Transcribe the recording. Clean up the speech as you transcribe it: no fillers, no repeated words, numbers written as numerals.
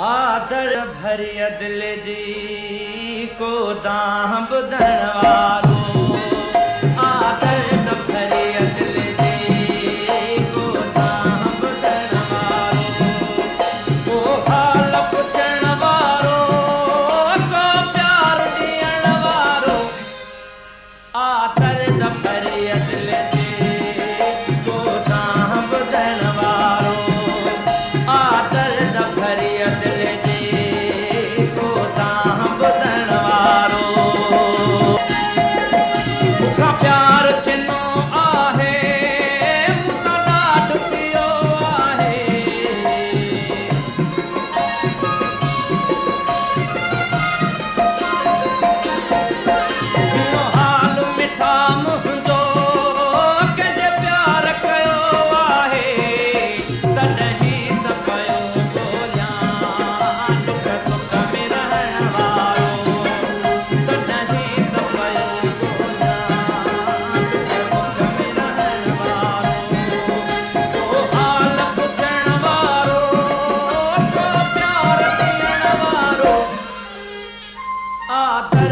آدر ڀري دل جي ڪو دانهن ٻڌڻ وارو، آدر نه ڀري دل جي ڪو دانهن ٻڌڻ وارو، ڪو حال پڇڻ وارو، ڪو پيار ڏيڻ وارو، آدر نه ڀري دل جي ڪو دانهن ٻڌڻ وارو، آدر نه ڀري دل جي ڪو دانهن ٻڌڻ وارو. مون کان پيار ڇنو آهي، مون سان ڏاڍ ٿيو آهي. هيڻو حال مٺا منهنجو ڪنهن جي پيار ڪيو آهي، تڏهن ته پيو ڳوليان ڏک سک ۾ رهڻ وارو، تڏهن ته پيو ڳوليان ڏک سک ۾ رهڻ وارو، ڪو حال پڇڻ وارو، ڪو پيار ڏيڻ وارو، آدر